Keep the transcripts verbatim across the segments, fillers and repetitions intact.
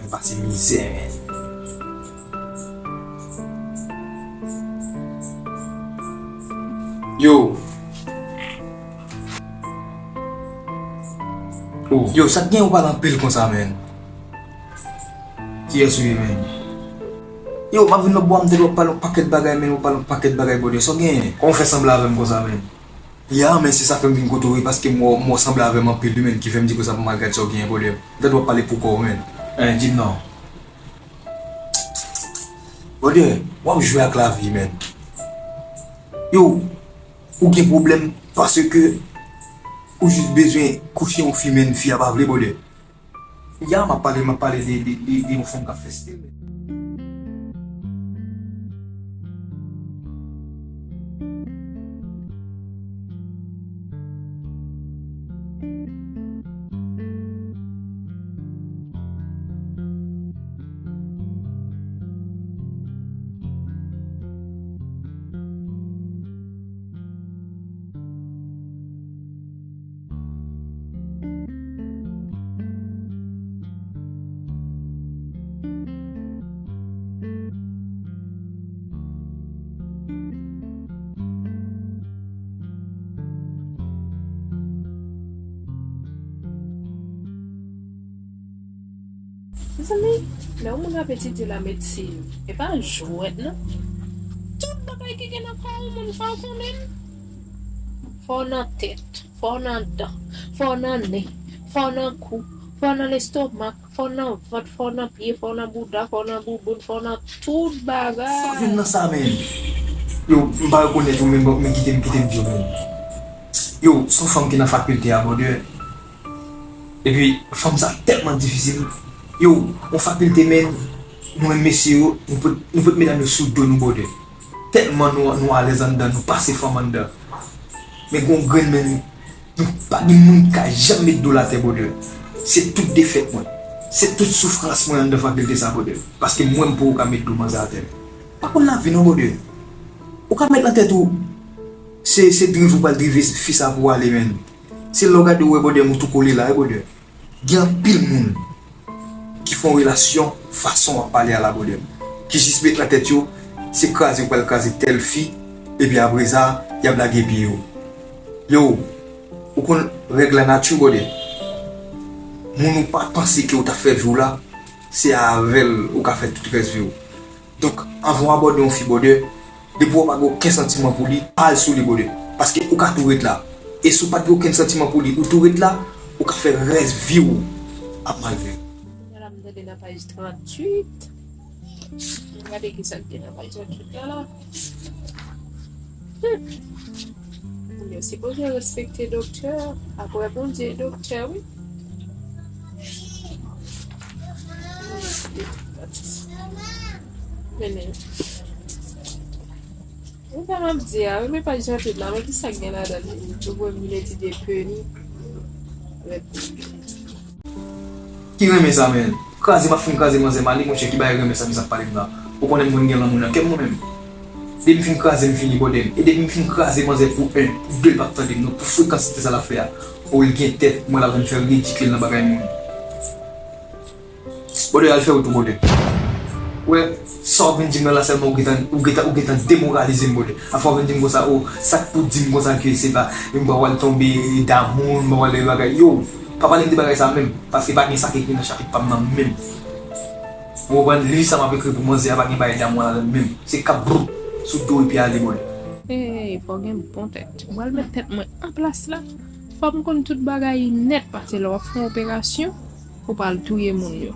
Pase mizè, men. Yo. Oh. Yo, sa k gen ou pale anpil konsa, men? Kiyès ou ye, men? Yo, m ap vin lòt bò a, m te dwe pale yon pakèt bagay, men ou pale yon pakèt bagay, bòdè. Sa w genyen? Kòman w fè sanble avè m konsa, men? Ya, men se sa fè m vin kote w wi, paske m wè w, m wè w sanble avè m anpil wi, men, ki fè m di konsa pou m al gade sa w genyen, bòdè. M ta dwe pale pou kò w, men. Hein, di m non. Bòdè, w ap jwe ak lavi, men. Yo, ou gen pwoblèm paske ou jis bezwen kouche yon fi, men fi a pa vle, bòdè. Ya, m ap pale, m ap pale de, de, de, de yon fanm k ap fè stil. Mezanmi, lè yon moun ap etidye lamedsin, e pa jwèt non. Tout bagay ki gen nan kò yon moun, fò w konnen l. Fò w nan tèt, fò w nan dan, fò w nan nen, fò w nan kou, fò w nan lestomak, fò w nan vant, fò w nan pye, fò w nan bouda, fò w nan bouboun, fò w nan tout bagay. Sa w jwenn nan sa, men? Yo, m pa rekonèt ou, men bon, men kite m, kite m di w, men. Yo, se yon fanm ki nan fakilte a, bòdè. Epi, fanm sa tèlman difisil. Yo, yon fakilte, men, nou menm mesye yo, nou pot, nou pot medam yo sou do nou, bòdè. Tèlman nou, nou alèz anndan, nou pase fanm anndan. Men gon grenn, men, nou pa gen moun ki ka janm met do l atè, bòdè. Se tout defèt mwen. Se tout soufrans mwen anndan fakilte sa, bòdè. Paske mwen, m poko ka met do manzè atè. Pa konn lavi non, bòdè. Ou ka met nan tèt ou, se, se drive ou pral drive fi sa pou w ale, men. Se lè w gade w wè, bòdè, m, ou tou kole la, wi, bòdè. Gen anpil moun ki fè yon relasyon fason w ap pale a la, bòdè, ki jis met nan tèt yo, se kraze yo pral kraze tèl fi, epi apre sa, y ap lage pye yo. Yo, ou konn règ lanati, bòdè. Moun ou pa panse ke w t ap fè vi w la, se avè l ou ka fè tout rès vi w. Donk, anvan w abòde yon fi, bòdè, depi w pa gen okenn santiman pou li, pa al sou li, bòdè. Paske ou ka tou ret la. E si w pa t gen okenn santiman pou li, ou tou ret la, ou ka fè rès vi w ap mal viv. Kounya la, m tande nan paj tranntuit. Ann gade kisa k gen nan paj tranntuit la, la. Hmm. Moun yo sipoze respekte doktè. Apre Bondye, doktè, wi. Men, ou sa m ap di a, wi, men paj tranntuit la, men kisa k gen ladan l? Yo voye m vin etidye peni. Ki renmen sa, men? Kraze m ap fin kraze manzè m ale, monchè, ki bagay renmen sa misye ap pale m la? Ou konnen m konn gen lanmou nan kè m, mwen menm. Depi m fin kraze, m fini, bòdè m. E depi m fin kraze manzè pou en, pou de, l p ap tande m non, pou frekansite sa l ap fè a. O, l gen tèt, mwen l ap vin fè ridikil nan bagay moun. Bòdè, al fè wout ou, bòdè. Wè, sa w ap vin di m nan la sèlman, ou gentan, ou gentan, ou gentan demoralize m, bòdè. Afè w vin di m konsa, o, sa k pou di m konsa ke se pa, m pa pral tonbe damou, m pa pral de bagay. Yo, pa pale m de bagay sa menm, paske pa gen sa k ekri nan chapit pa m nan menm. Ou konprann, liv sa m ap ekri pou manzè a pa gen bagay damou ladan l menm. Se k ap brou sou do epi ale, bòdè. Ey, fò w gen bon tèt. Ou pral met tèt mwen an plas la. Fò m konn tout bagay nèt, paske lè w ap fè yon operasyon, ou pral touye moun yo.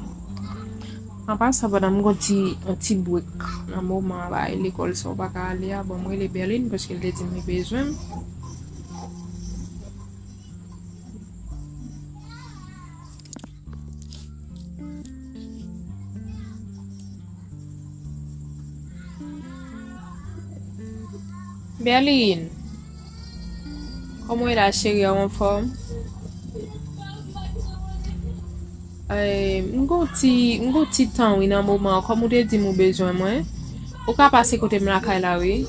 An pasan, pandan m gon ti, yon ti break nan moman an, bay lekòl sa w pa ka ale a, ban m rele Berline, paske l te di m li bezwen m. Berline, kòman w ye la, cheri a, w anfòm? Eh, m gon ti, m gon ti tan, wi, nan moman an. Kòm ou te di m ou bezwen mwen, ou ka pase kote m lakay la, wi.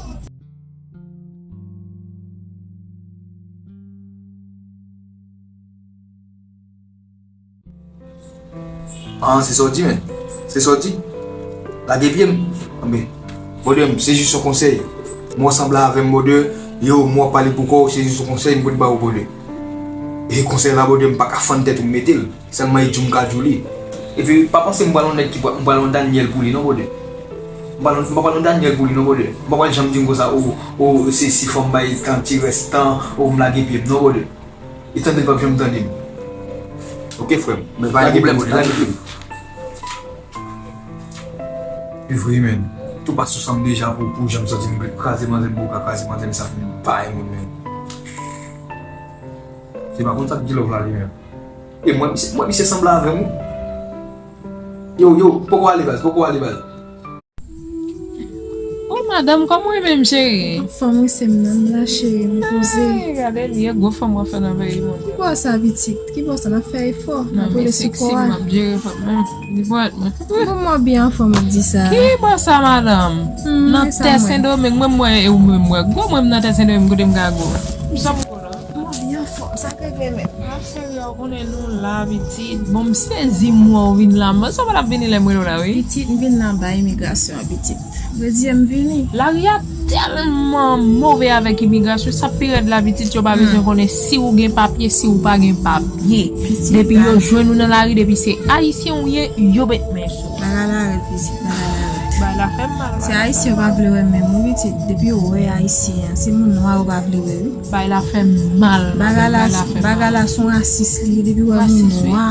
Ah, se sa w di, men. Se sa w di. Lage pye m. Anben, brother m, se jis yon konsèy. Mwen w sanble avè m, brother. Yo, mwen w ap pale pou kò w, se jis yon konsèy m pote ba ou, brother. E konsèy la, brother, m pa ka fann tèt ou m mete l. Sèlman e di w m ka di w li. Epi, pa panse m pral yon nèg ki pral, m pral yon Daniel pou li, non, brother. M pral, m pa pral yon Daniel pou li, non, brother. M pa pral janm di m konsa, o, o, se si fò m bay tan, ti rès tan, o, m lage pye m, non, brother. E tande l p ap janm tande m. Oke, frè m. Men pa gen pwoblèm, lage pye m. E vre, men. Tou pa sou sa m deja pou, pou jan m santi m vle kraze manzè m, pou ka kraze manzè m, sa fè m pa renmen moun, men. Se pa konn sa k di love la, li menm. E mwen, misye, mwen, misye sanble avè m, wi. Yo, yo, poko ale, baz, poko ale, baz. Oh, madanm, kòman w ye menm, cheri? Anfòm, wi, se m menm la, cheri, m poze. Ay, gade li, e gwo fanm w ap fè nan peyi, mon Dieu. Ki bò sa, pitit? Ki bò sa? N ap fè efò, n ap rele sou kò a. M ap jere fanm nan. Li pwèt, mwen. Bon, mwen byen anfòm, ou di sa. Ki bò sa, madanm? Nan tè Sendomeng, mwen, mwen, e ou menm, mwen. Gwo, mwen, nan tè Sendomeng, kote m ka gwo? M sòm gwo la. Mwen byen anfòm, sa k regle menm? Macheri, ou konnen nou la, pitit. Bon, m sezi m wè w vin la. Mwen, sa w pa t ap vini lè m rele w la, wi. Pitit, m vin la anba imigrasyon an, pitit. Vle di, m vini. Lari a tèlman move avèk imigrasyon, sa pi rèd la, pitit, yo pa bezwen konnen si ou gen papye, si ou pa gen papye. Depi yo jwenn ou nan lari, depi se ayisyen ou ye, yo met men sou ou. Bagay la rèd, pitit, bagay la rèd. Bagay la fè m mal. Se ayisyen yo pa vle wè menm, wi, pitit. Depi yo wè ayisyen an, se moun nwa yo pa vle wè, wi. Bagay la fè m mal, madanm, bagay la fè m mal. Bagay la se yon rasis li ye, depi wè moun nwa,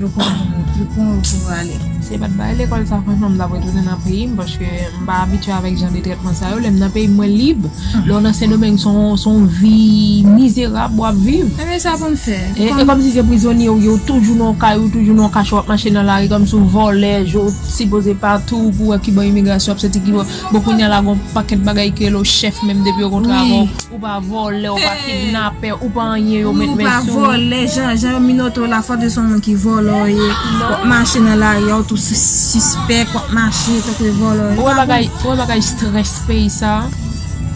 yo pran, yo pran yo pou vale. Se pa t bagay lekòl sa, franchman, m t ap retounen nan peyi m, paske m pa abitye avèk jan de trètman sa yo. Lè m nan peyi m, mwen lib. Lè w nan Sendomeng, se yon, se yon vi mizerab w ap viv. Ebyen, sa pou n fè. E, e kòmsi se prizonye ou ye, ou toujou nan yon kay, ou toujou nan yon kachè, w ap mache nan lari kòmsi w vòlè, je w sipoze patou pou wè kibò imigrasyon ap soti, kibò. Bon, kounye a la, gon pakèt bagay ki rele w chèf, menm depi yo kontre avè w, ou pa vòlè, ou pa kidnapè, ou pa anyen, yo met men sou ou. Ou pa vòlè, jan, jan yo minote w la, fò se yon moun ki vòlè w ye. W ap mache nan lari a, ou tou sis-, sispèk, w ap mache tankou vòlè w ye. Ou wè bagay, ou wè bagay strès peyi sa.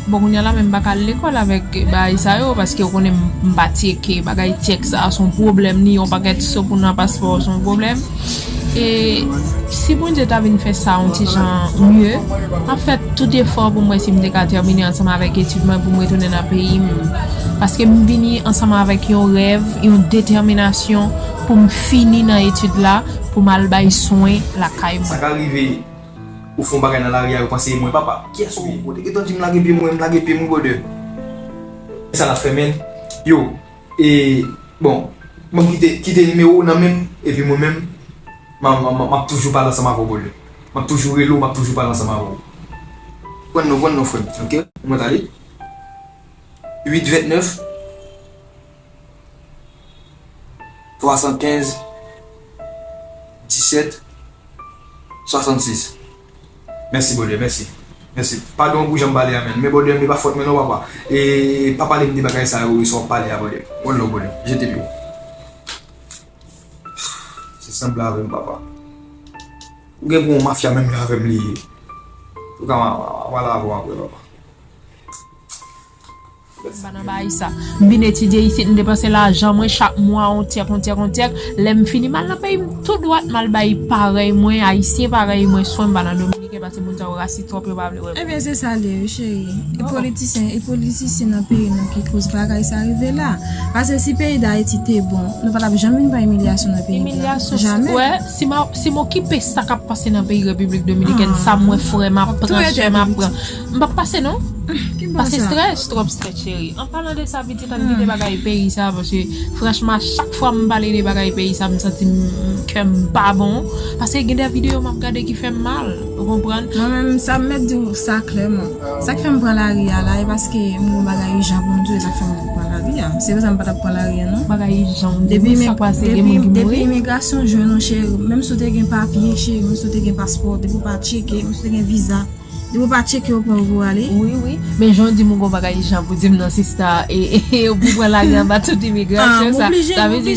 Bon, kounye a la menm m pa ka al lekòl avèk bagay sa yo, paske ou konnen m, m pa tcheke bagay tchèk sa, se yon pwoblèm li, yon pakèt so pou nan paspò, se yon pwoblèm. E si Bondye ta vin fè sa yon ti jan mye, m ap fè tout efò pou m wè si m te ka tèmine ansanm avèk etid mwen pou m retounen nan peyi m. Paske m vini ansanm avèk yon rèv, yon detèminasyon pou m fini nan etid la, pou m al bay swen lakay mwen. Sa ka rive, ou fè yon bagay nan lari a, yo panse e mwen papa. Kiyès ou ye? Ou te gentan di m lage pye m, mwen m lage pye m, wi, brother. Sa n ap fè, menn? Yo, e, bon, ban m kite, kite nimewo w nan men m, epi mwen menm, m a, m a, m a, m ap toujou pale ansanm avè w, brother. M ap toujou rele w, m ap toujou pale ansanm avè w. Pran non, pran non, frè m, oke? Mwen t ale. Uit vennèf, swasankenz, disèt, swasannsis. Mèsi, brother, mèsi. Mèsi. Padon pou jan m pale a, menn. Men, brother, men pa fòt mwen non, papa. E pa pale m de bagay sa yo, sa w ap pale a, brother. One love, brother. Je t'aime. Se sanble avè m, papa. Ou gen pou yon mafya menm jan avè m li ye. Ou ka, m a, m a, m a pale avè w apre, papa. M pa nan bagay sa. M vin etidye isit, m depanse lajan mwen chak mwa, on tyèk, on tyèk, on tyèk. Lè m fini, m al nan peyi m tou dwat, m al bay parèy mwen, ayisyen parèy mwen, swen, m pa nan Dominiken, paske moun sa yo rasis twòp, yo pa vle wè m. Ebyen, se sa l ye, wi, cheri. E politisyen, e politisyen nan peyi nou ki koz bagay sa rive la. Paske si peyi Dayiti te bon, nou pa t ap janm vin pran imilyasyon nan peyi nou. Imilyasyon, jamè. Wè, si m a, si m okipe sa k ap pase nan peyi Repiblik Dominikèn, sa m wè frè m ap pran, sè m ap pran. M p ap pase non. Pase strès, twòp strès, cheri. An palan de sa, pitit, ann kite bagay peyi sa, paske franchman, chak fwa m pale de bagay peyi sa, m santi m, kè m pa bon. Paske gen de videyo m ap gade ki fè m mal, ou konprann? Mwen menm, sa m mèt di w sa klèman. Sa k fè m pran lari a la, e paske m gen bagay ijan pou m di w, e sa k fè m pran lari a. Se pou sa m pa t ap pran lari a, non. Bagay ijan, ou di sa k pase, gen moun ki mouri. Depi imigrasyon jwenn ou, cheri, menm si w te gen papye, cheri, menm si w te gen paspò, depi w pa tcheke, menm si w te gen viza, depi w pa tcheke, yo pran w pou ale. Wi, wi. Men jan w di m, ou gon bagay ijan pou di m nan, sista. E, e, e, ou pou pran lari anba tout imigrasyon sa. Sa vle di,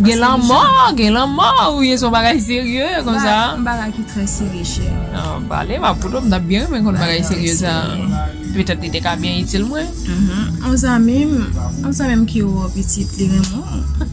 gen lanmò, gen lanmò, wi, se yon bagay serye, konsa. M bagay ki trè serye, cheri. Ah, pale, m ap koute w, m t ap byen renmen konn bagay serye sa. Petèt li te ka byen itil mwen. Mhm. Yon zanmi m, yon zanmi m ki wè w pitit, li renmen w.